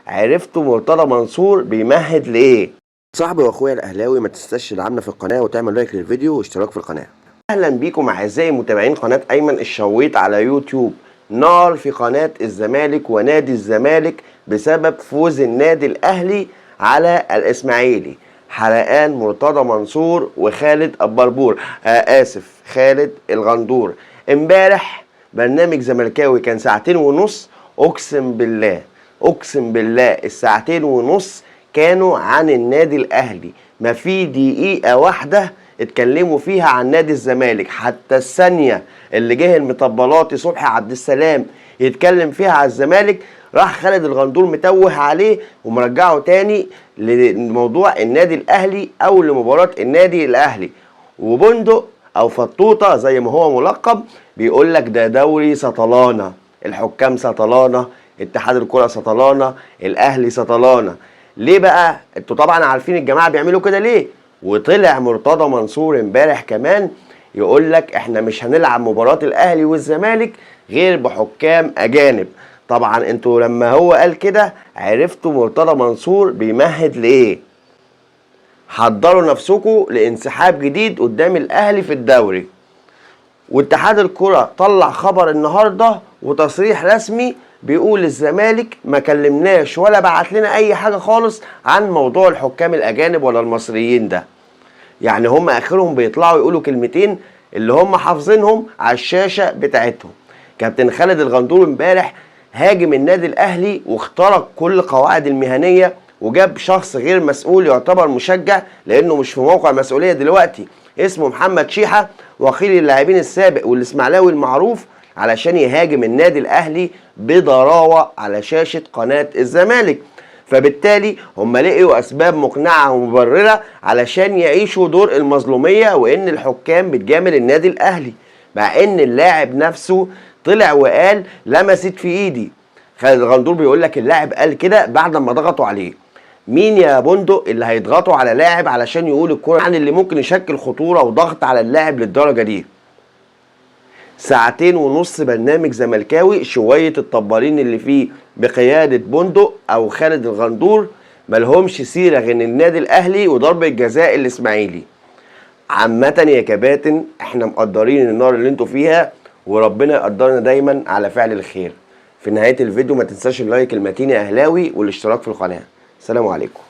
عرفتوا مرتضى منصور بيمهد لايه. صاحبي واخويا الاهلاوي، ما تنساش تدعمنا في القناة وتعمل like للفيديو واشتراك في القناة. اهلا بيكم اعزائي متابعين قناة ايمن الشويط على يوتيوب. نار في قناة الزمالك ونادي الزمالك بسبب فوز النادي الاهلي على الاسماعيلي. حرقان مرتضى منصور وخالد البربور، اسف خالد الغندور. امبارح برنامج زملكاوي كان 2.5 ساعة، اقسم بالله اقسم بالله 2.5 ساعة كانوا عن النادي الاهلي، ما في دقيقة واحدة اتكلموا فيها عن نادي الزمالك. حتى الثانية اللي جه المطبلاتي صبحي عبد السلام يتكلم فيها على الزمالك، راح خالد الغندور متوه عليه ومرجعه تاني لموضوع النادي الاهلي او لمباراة النادي الاهلي. وبندق او فطوطة زي ما هو ملقب بيقول لك ده دوري سطلانة، الحكام سطلانة، اتحاد الكرة سطلانة، الاهلي سطلانة. ليه بقى؟ انتوا طبعا عارفين الجماعة بيعملوا كده ليه. وطلع مرتضى منصور امبارح كمان يقول لك احنا مش هنلعب مباراة الاهلي والزمالك غير بحكام اجانب. طبعا انتوا لما هو قال كده عرفتوا مرتضى منصور بيمهد لايه. حضروا نفسكم لانسحاب جديد قدام الاهلي في الدوري. واتحاد الكرة طلع خبر النهارده وتصريح رسمي بيقول الزمالك ما كلمناش ولا بعت لنا اي حاجة خالص عن موضوع الحكام الاجانب ولا المصريين ده. يعني هم اخرهم بيطلعوا يقولوا كلمتين اللي هم حافظينهم على الشاشة بتاعتهم. كابتن خالد الغندور امبارح هاجم النادي الاهلي واخترق كل قواعد المهنية، وجاب شخص غير مسؤول يعتبر مشجع لانه مش في موقع مسؤولية دلوقتي، اسمه محمد شيحة وكيل اللاعبين السابق والاسماعيلاوي المعروف، علشان يهاجم النادي الاهلي بضراوة على شاشة قناة الزمالك. فبالتالي هم لقيوا اسباب مقنعة ومبررة علشان يعيشوا دور المظلومية وان الحكام بتجامل النادي الاهلي، مع ان اللاعب نفسه طلع وقال لمست في ايدي. خالد الغندور بيقول لك اللاعب قال كده بعد ما ضغطوا عليه. مين يا بندق اللي هيضغطوا على لاعب علشان يقول الكرة، يعني اللي ممكن يشكل خطورة وضغط على اللاعب للدرجة دي؟ 2.5 ساعة برنامج زملكاوي، شوية الطبالين اللي فيه بقيادة بندق أو خالد الغندور ملهمش سيرة غير النادي الأهلي وضربة جزاء الإسماعيلي. عامة يا كباتن احنا مقدرين النار اللي انتوا فيها، وربنا يقدرنا دايما على فعل الخير. في نهاية الفيديو ما تنساش اللايك المتين يا أهلاوي والاشتراك في القناة. السلام عليكم.